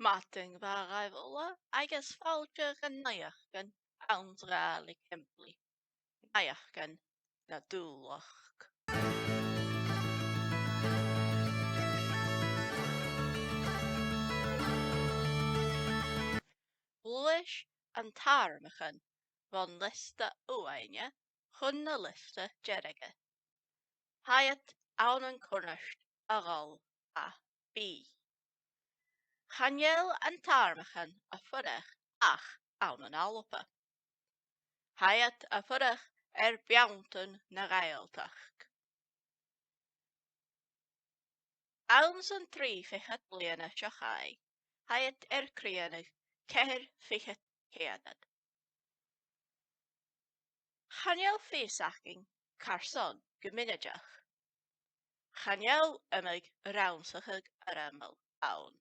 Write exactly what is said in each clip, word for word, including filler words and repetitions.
Madainn mhath dhuibh uile agus fàilte gu Naidheachdan anns a' Ghàidhlig shìmplidh. Naidheachdan na Dùbhlachd. Gluais an t-àrmachan bhon liosta uaine chun na liosta deirge. Tha iad ann an cunnart a dhol à bith. Chan eil an t-àrmachan a' fuireach ach ann an Alba. Tha iad a' fuireach air beanntan na Gàidhealtachd. Anns an trì fichead bliadhna seo chaidh, tha iad air crìonadh ceithir fichead ceudad. Chan eil fios againn carson gu mionaideach. Chan eil iomadh rannsachadh fhoirmeil ann.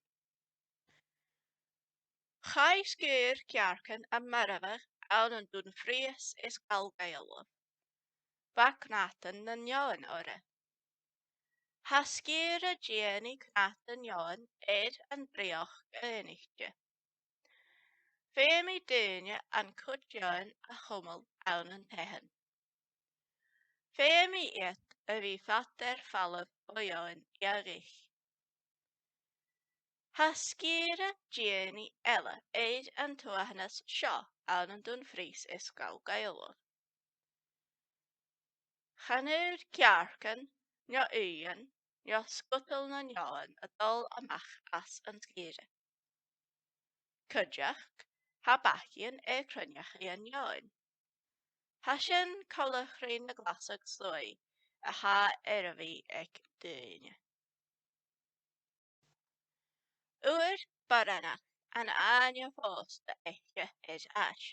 Chaidh sgìre Cheàrcan a marbhadh ann an Dùn Phrìos is Gall Ghaillimh. Bha cnatan nan eòin orra. Tha sgìre a' dèanamh cnatan eòin air an dreuchd aonaichte. Feumaidh daoine an cuid eòin a chumail ann an taighean. Feumaidh iad a bhith fada air falbh bho eòin eadhaich. Tha sgìre dèanamh eile air an tuathanas seo ann an Dùn Phrìos is Gall Ghaillimh. Chan urrainn ceàrcan, no uighean, no sgudal nan eòin a dhol a-mach às an sgìre. Cuideachd, tha bacaidhean air cruinneachaidhean eòin. Tha sin coltach ri na glasadh-sluaigh a tha air a bhith aig daoine. Fhuair boireannach an Fhàinne Phòsta aice air ais.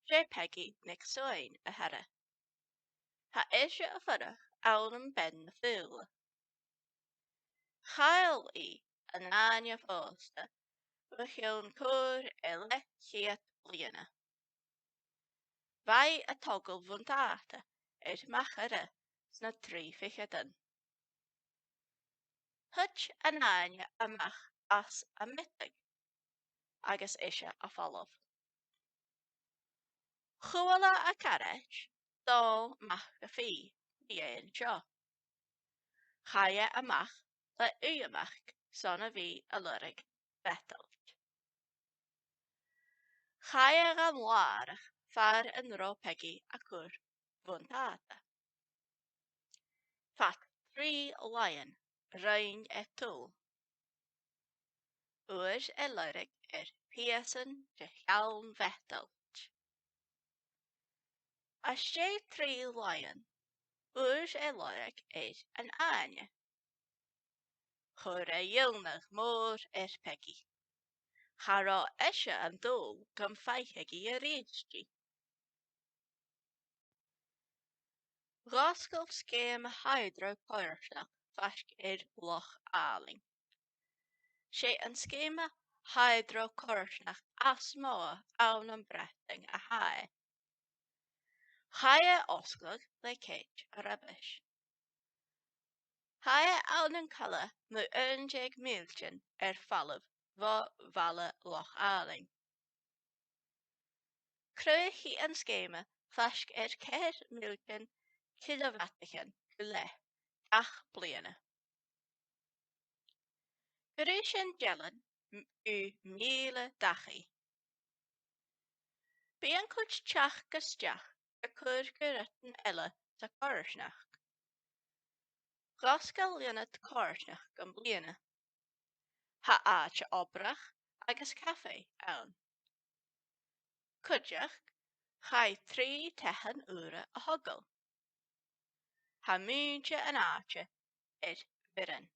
'S e Peigi NicSuain a th' oirre. Tha ise a' fuireach ann am Beinn na Faoghla. Chaill i an Fhàinne Phòsta bho chionn còrr air leth-cheud bliadhna. Bha i a' togail bhuntàta air machaire sna trì ficheadan. Thuit an Fhàinne a-mach às a' mheadhan agus ise a' falbh. Chuala a caraid, Dòmhnall Mac a' Phì, ri fhaighinn seo. Chaidh e a-mach le uidheamachd son a bhith a' lorg bheatailt. Chaidh e dhan làrach far an robh Peigi a' cur buntàta. Fad trì làithean rinn e toll. Fhuair e lorg air pìosan de sheann bheatailt. Às dèidh trì làithean, fhuair e lorg air an Fhàinne. Chuir e iongnadh mòr air Peigi. Cha robh ise an dùil gum faiceadh i a-rithist i. Dh'fhosgail sgeama hydro-coimhearsnachd faisg air Loch Àlainn. 'S e an sgeama hydro-coimhearsnachd as motha ann am Breatainn a tha e. Chaidh e fhosgladh le cead Araibis. Tha e ann an cola mu aon deug mìltean air falbh bho bhaile Loch Àlainn. Chruthaich i an sgeama faisg air ceithir mìltean cileabhataichean gu leth gach bliadhna. Gu ruige sin dealan m-, gu mìle dachaigh. Bidh an cuid teachd-a-steach a' cur gu rudan eile sa choimhearsnachd. Dh'fhosgail ionad coimhearsnachd am bliadhna. Tha àite-obrach agus cafaidh ann. Cuideachd, chaidh trì taighean ùra a thogail. Tha muinntir an àite air bhioran.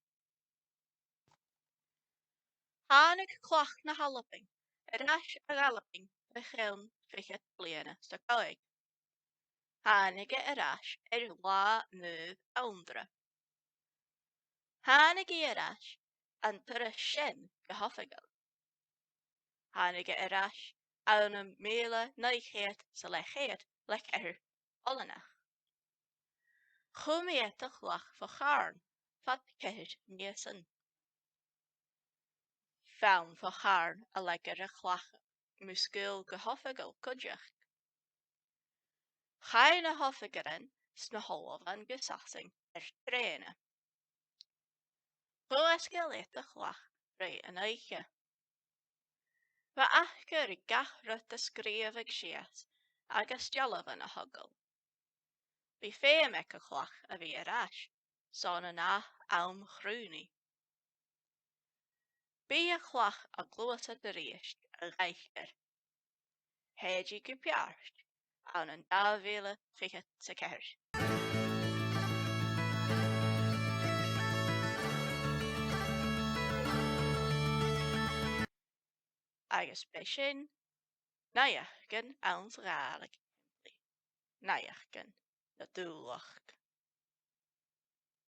Thàinig Clach na h-Albann air ais a dh'Albainn bho chionn fichead bliadhna 's a còig. Thàinig e air ais air Latha Naomh Anndra. Thàinig i air ais an turas sin gu h-oifigeil. Thàinig e air ais ann am mìle naoi ceud 's a leth-cheud le ceithir oileanach. Chùm iad a' chlach fo chàrn fad ceithir mìosan. beann fo chàrn a leig air a' chlach mu sgaoil gu h-oifigeil cuideachd. Chaidh na h-oifigearan 's na h-uilebhean gu Sasainn air trèana. Chunnaic iad a' chlach roimh an oidhche. Bha aca ri gach rud a sgrìobhadh sìos agus dealbhan a thogail. Bha feum aig a' chlach a bhith air ais son an ath àm chrùnaidh. Bidh a' chlach a' gluasad a-rithist a dh'aithghearr. Thèid i gu peart ann an dà mhìle fichead 's a ceithir. Agus b' e sin naidheachdan anns a' Ghàidhlig, naidheachdan na dùthchasach.